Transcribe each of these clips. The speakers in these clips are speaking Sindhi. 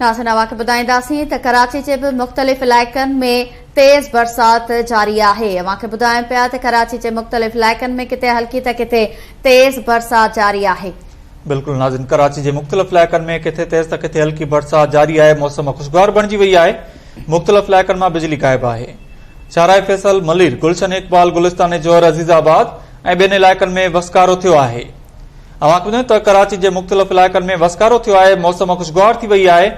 ناظرين اوهان کي ٻڌائينداسين ته ڪراچي جي به مختلف علائقن ۾ تيز برسات جاري آهي اوهان کي ٻڌايون پيا ته ڪراچي جي مختلف علائقن ۾ ڪٿي هلڪي ته ڪٿي تيز برسات جاري آهي. بلڪل ناظرين ڪراچي جي مختلف علائقن ۾ ڪٿي تيز ته ڪٿي هلڪي برسات جاري آهي موسم خوشگوار بڻجي وئي آهي مختلف علائقن مان بجلي غائب آهي شاهراهه فيصل ملير گلشن اقبال گلستان جوهر عزيز آباد ۽ ٻين علائقن ۾ وسڪارو ٿيو آهي. اوهان کي ٻڌايون ته ڪراچي جي مختلف علائقن ۾ وسڪارو ٿيو آهي، موسم خوشگوار ٿي وئي آهي،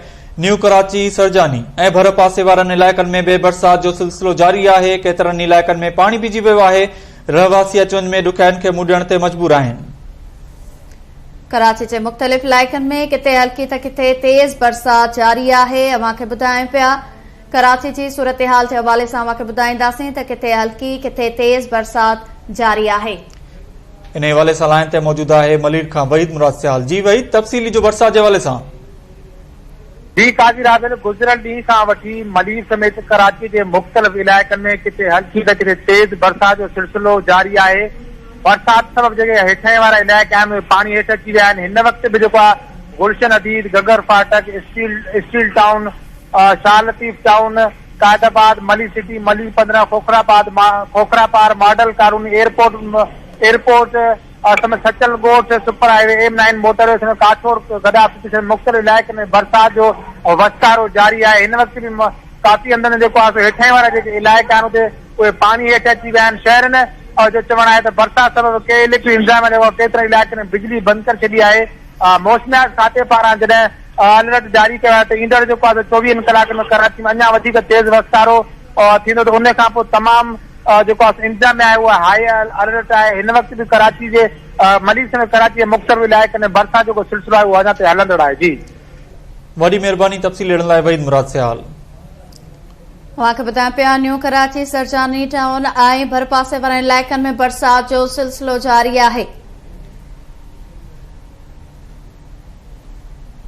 نيو ڪراچي، سرجاني ۽ ڀر پاسي وارن علائقن ۾ به برسات جو سلسلو جاري آهي، ڪيترن ئي علائقن ۾ پاڻي بيهجي ويو آهي، رهواسي اچ وڃ ۾ ڏکيائين کي منهن ڏيڻ تي مجبور آهن. ڪراچي جي مختلف علائقن ۾ ڪٿي هلڪي ته ڪٿي تيز برسات جاري آهي، اوهان کي ٻڌايون پيا ڪراچي جي صورتحال جي حوالي سان اوهان کي ٻڌائينداسين ته ڪٿي هلڪي ڪٿي تيز برسات جاري آهي. انهي حوالي سان لائين تي موجود آهي ملير کان وحيد مراد سيال جي وحيد تفصيل ڏجو برسات جي حوالي سان. جي قاضي راضل گذريل ڏينهن کان وٺي ملير سميت ڪراچي جي مختلف علائقن ۾ ڪٿي هلڪي ته ڪٿي تيز برسات جو سلسلو جاري آهي برسات سبب جيڪي هيٺاهين وارا علائقا آهن اهي پاڻي هيٺ اچي ويا آهن هن وقت به جيڪو آهي Gulshan Hadeed Ghaggar Phatak steel steel town Shah Latif town Quaidabad Malir city Malir 15 Khokhrapar Khokhrapar model colony airport airport سميت Sachal Goth super highway M nine motorway سميت ڪاٺوڙ گڏاپ سٽي سميت مختلف علائقن ۾ برسات جو وسڪارو جاري آهي هن وقت به ڪافي هنڌن تي جيڪو آهي سو هيٺاهين وارا جيڪي علائقا آهن اتي اهي پاڻي هيٺ اچي ويا آهن شهرين جو چوڻ آهي ته برسات سبب ڪي اليڪٽرڪ انتظاميا جيڪو ڪيترن علائقن ۾ بجلي بند ڪري ڇڏي آهي موسميات کاتي پاران جڏهن الرٽ جاري ڪيو آهي ته ايندڙ جيڪو آهي سو چوويهن ڪلاڪن ۾ ڪراچي ۾ اڃا وڌيڪ تيز وسڪارو ٿيندو ته ان کان پوء تمام جيڪو آهي انتظاميا آهي اها هاء الرٽ آهي هن وقت به ڪراچي جي ملير سميت ڪراچي جي مختلف علائقن ۾ برسات جو سلسلو آهي اهو اڃا تائين هلندڙ آهي جي. وڏي مهرباني تفصيل ڏيڻ لاء وحيد مراد سيال. اوهان کي ٻڌايان پيا نيو ڪراچي، سرجاني ٽائون ۽ ڀرپاسي وارن علائقن ۾ برسات جو سلسلو جاري آهي.